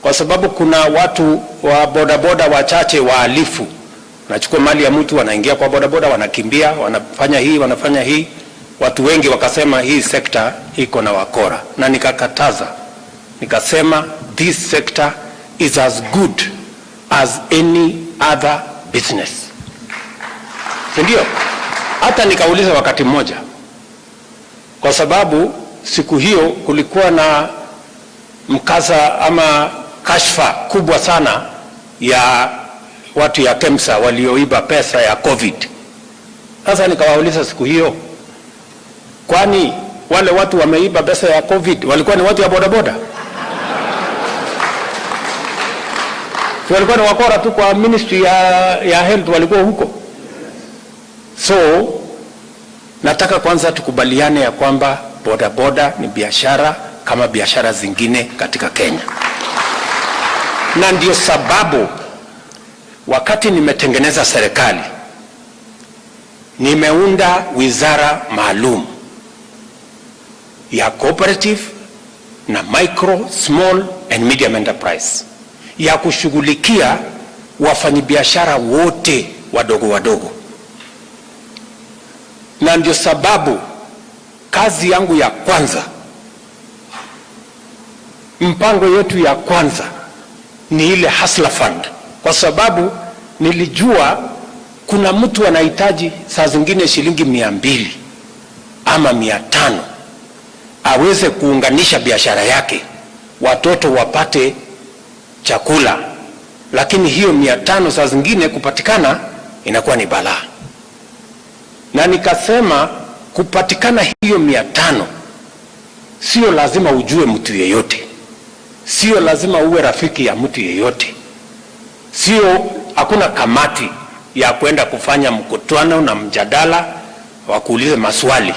Kwa sababu kuna watu wa bodaboda wachache wahalifu, wanachukua mali ya mtu, wanaingia kwa bodaboda, wanakimbia, wanafanya hii, wanafanya hii. Watu wengi wakasema hii sekta iko na wakora, na nikakataza, nikasema this sector is as good as any other business, si ndio? Hata nikauliza wakati mmoja, kwa sababu siku hiyo kulikuwa na mkasa ama kashfa kubwa sana ya watu ya KEMSA walioiba pesa ya COVID. Sasa nikawauliza siku hiyo, kwani wale watu wameiba pesa ya COVID walikuwa ni watu ya bodaboda? Si walikuwa ni wakora tu kwa ministry ya health walikuwa huko. So nataka kwanza tukubaliane ya kwamba bodaboda ni biashara kama biashara zingine katika Kenya, na ndio sababu wakati nimetengeneza serikali nimeunda wizara maalum ya cooperative na micro small and medium enterprise ya kushughulikia wafanyabiashara wote wadogo wadogo, na ndio sababu kazi yangu ya kwanza, mpango yetu ya kwanza ni ile Hustler Fund, kwa sababu nilijua kuna mtu anahitaji saa zingine shilingi 200 ama 500 aweze kuunganisha biashara yake, watoto wapate chakula, lakini hiyo 500 saa zingine kupatikana inakuwa ni balaa. Na nikasema kupatikana hiyo 500 sio lazima ujue mtu yeyote, sio lazima uwe rafiki ya mtu yeyote, sio, hakuna kamati ya kwenda kufanya mkutano na mjadala wa kuuliza maswali,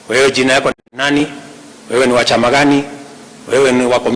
wewe jina yako ni nani? Wewe ni wa chama gani? Wewe ni wa